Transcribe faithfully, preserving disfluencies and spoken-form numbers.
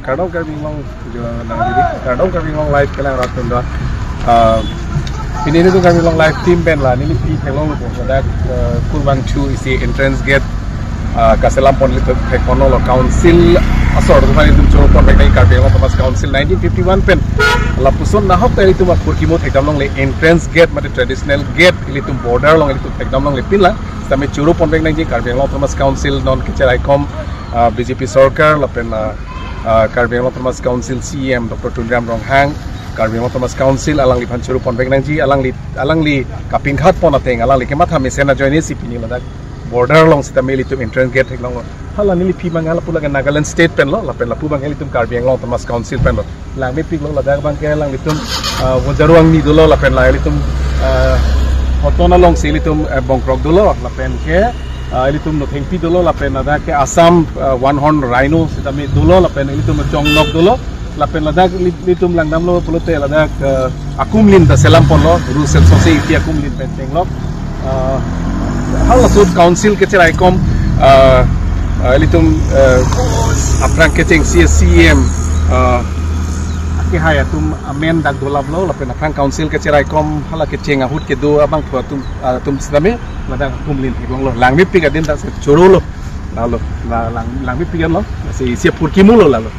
Kardom Karbi Anglong, jo nang didi. Kardom Karbi Anglong Live kelang rat tunda. Ah, pini nelitum Karbi Anglong Live team pen la neli pi theklong lo, ladak, eh, Kurbangchu isi entrance gate, ah, kaselam pon ilitum thekponlo, council asor atum ilitum choro ponvek nangji, Karbi Anglong Autonomous Council nineteen fifty-one pen lapuson nahok ta ilitum apurkimo thekdam longle, entrance gate mate traditional gate ilitum border along ilitum thekdam longle, pini la sitame choro ponvek nangji. Karbi Anglong Autonomous Council non kecheraikom, ah, B J P sorkar lapen, ah, ah, Karbi Anglong Autonomous Council C E M Doctor Tuliram Ronghang, Karbi Anglong Autonomous Council alangliphan choro ponvek nangji, alangli, alangli kapinkhat pon ateng, alangli kematha mesen ajoine si pini ladak border along sitame ilitum entrance gate theklonglo. Hala neli pi abang lapu lake Nagaland State penlo, lapen lapu abang ilitum Karbi Anglong Autonomous Council penlo. Langmepiklo, ladak abang ke alanglitum, ah, Wonjaru Angni dolo, lapen la ilitum, ah, Hoton alongsi ilitum, eh, Bongkrok dolo, lapen ke, ah, ilitum Nothengpi dolo, lapen ladak ke Assam, ah, One Horn Rhino sitame dolo, lapen ilitum Chongnok dolo, lapen ladak ili-, ilitum langdamlo pulote ladak, eh, akumlin ta selam ponlo, rules and society akumlin pen chenglok. Eh, halaso council kecheraikom, eh, eh, ilitum, eh, aphrang kecheng C E M, eh, akehai atum amen dak dolaplo, lapen aphrang council kecheraikom hala kecheng ahut kedo abangphu atum, atum sitame ladak akumlin theklonglo. Langmepik adim ta si chorolo. Lalo, la, lang, langmepik anlo. Si, si apurkimo lo lalo.